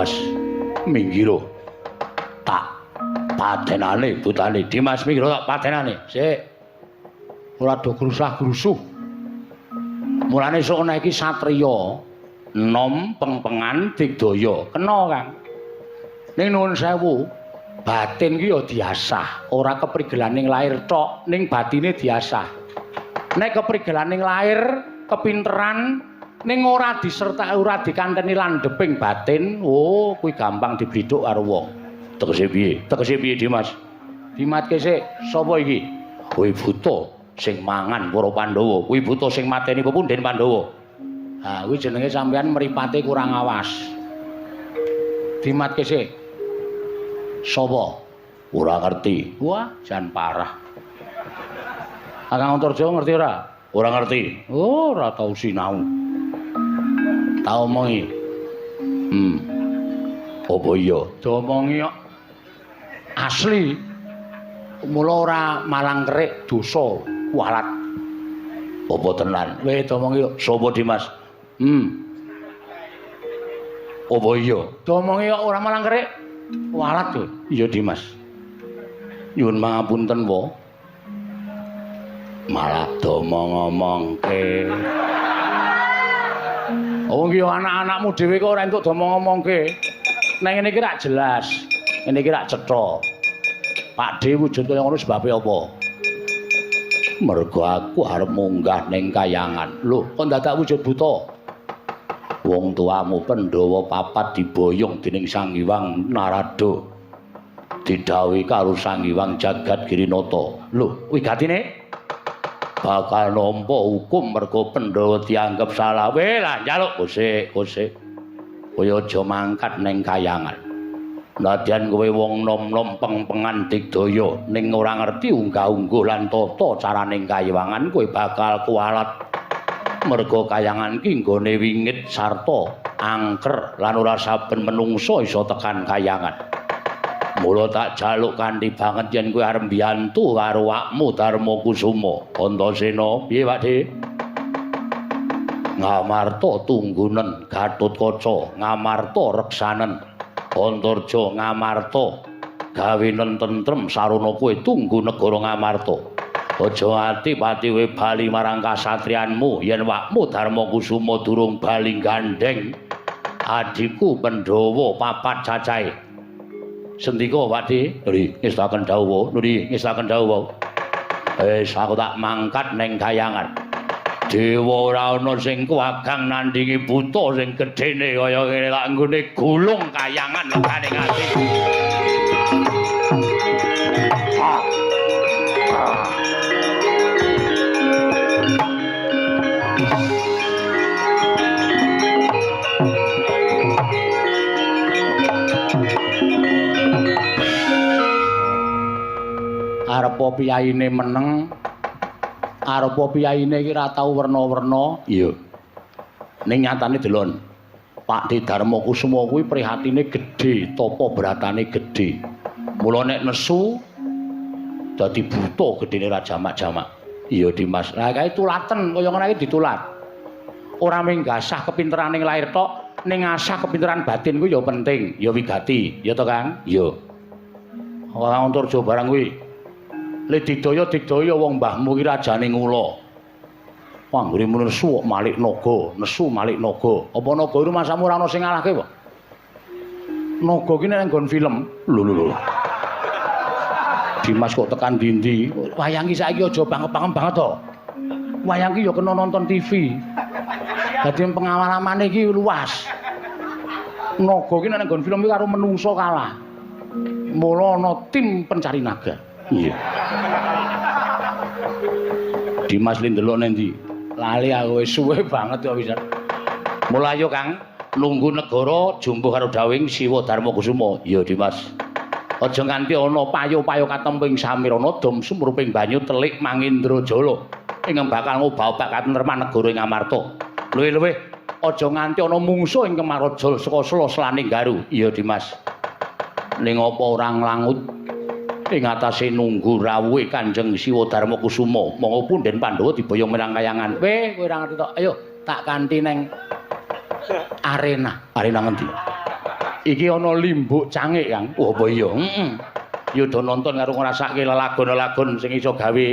Awas minggiro. Tak patenane butane. Dimas minggiro tak patenane. Sik. Ora do grusah-grusuh. Mulane sok ana iki satriya nom pengpengan digdaya. Kena, Kang. Ning nuwun sewu, batin ki ya diasah, ora keprigelaning lahir tok, ning batine diasah. Nek keprigelaning lahir, kepinteran ning ora disertai ora dikanteni landheping batin, oh kuwi gampang diblithuk karo wong. Tegese piye? Tegese piye, Dimas? Dimatke sik, sapa iki? Kuwi buta sing mangan para Pandhawa, kuwi buta sing mateni pepundhen Pandhawa. Ha, kuwi jenenge sampean mripate kurang awas. Dimatke sik. Sapa? Ora ngerti. Wah, jan parah. Kakang Antarja ngerti ora? Ora ngerti. Oh, ora tau sinau. Tak omongi. Apa iya? Diomongi kok. Asli. Mula ora malang kerik dosa kualat. Apa tenan? Weh, diomongi kok. Sapa Dimas? Apa iya? Diomongi kok ora malang kerik kualat kowe. Iya, Dimas. Nyuwun pangapunten, wa. Malah domong-omongke. Oh, iki anak-anakmu dhewe kok ora entuk domong-omongke. Neng ngene iki rak jelas. Ngene iki rak cetha. Pak D wujud kaya ngono sebabe apa? Mergo aku arep munggah ning kayangan. Lho, kok dadak wujud buta? Wong tuamu Pandhawa papat diboyong dening Sang Hyang Narada. Didhawuhi karo Sang Hyang Jagat Girinata. Lho, wigatine bakal nampa hukum mergo Pandhawa dianggep salah. Weh lah njaluk kosek kosek. Kowe aja mangkat ning kayangan. Nadyan kowe wong nom-nom pengpengan digdaya ning ora ngerti unggah-ungguh lan tata caraning kayangan kowe bakal kualat. Mergo kayangan ki nggone wingit sarta angker lan ora saben menungsa iso tekan kayangan. Mula tak jaluk kanthi banget yen kowe arep mbiyantu karo awakmu Darma Kusuma. Antasena, piye Pak De? Ngamarta tunggunen Gatotkaca, Ngamarta reksanen Antarja, Ngamarta gawenen tentrem sarana kowe tunggu negara Ngamarta. Aja ati pati kowe bali marang kasatriyanmu yen awakmu Darma Kusuma durung bali gandheng adhiku Pandhawa papat cacahe. Sendika Pak De, nuri ngestaken dawuh, nuri ngestaken dawuh. Wis aku tak mangkat ning kayangan. Dewa ora ana sing kuwagang nandingi buta sing gedene kaya ngene tak nggone gulung kayangan legane ati. Arepa piyaine meneng, arepa piyaine iki ora tau werna-werna. Iya. Ning nyatane delon, Pak De Darma Kusuma kuwi prihatine gedhe, tapa bratane gedhe. Mula nek nesu dadi buta gedene ra jamak-jamak. Iya, Dimas. Lah kae tulaten kaya ngono iki ditulat. Ora mung gasah kepinteraning lahir tok, ning ngasah kepinteran batin kuwi ya penting, ya wigati. Ya to, Kang? Iya. Ora Antarja barang kuwi. Le digdaya digdaya wong mbahmu ki rajane ngula. Panggone nesu kok malik naga, nesu malik naga. Apa naga iku masamu ora ana sing ngalahke apa? Naga ki nek nggon film. Lho lho lho. Dimas kok tekan ndi-ndi? Wayang ki saiki aja banget-banget banget to. Wayang ki ya kena nonton TV. Dadi pengalamane iki luas. Naga ki nek nggon film ki karo menungso kalah. Mula ana tim pencari naga. Iya. Dimas li ndelok nang ndi? Lali aku wis suwe banget kok bisa. Mula ayo Kang, nunggu negara jumbuh karo dawing Siwa Darma Kusuma. Iya Dimas. Aja nganti ana payo-payo katemping samirana dom sumruping banyu telik mangindra jala ingkang bakal ngobah-obah katentreman negara ing Amarta. Luwih-luwih aja nganti ana mungsuh ing Kemaraja saka sela-selaning Garu. Iya Dimas. Ning apa ora nglangut ing atase nunggu rawuhe Kanjeng Siwa Darma Kusuma. Monggo punden Pandhawa diboyong menyang kayangan. Weh, kowe ora ngerti tok. Ayo tak kanthi neng arena. Arena ngendi? Iki ana limbuk cangik, Kang. Oh, apa iya? Heeh. Ya do nonton karo ngrasake lelagon-lelagon sing iso gawe.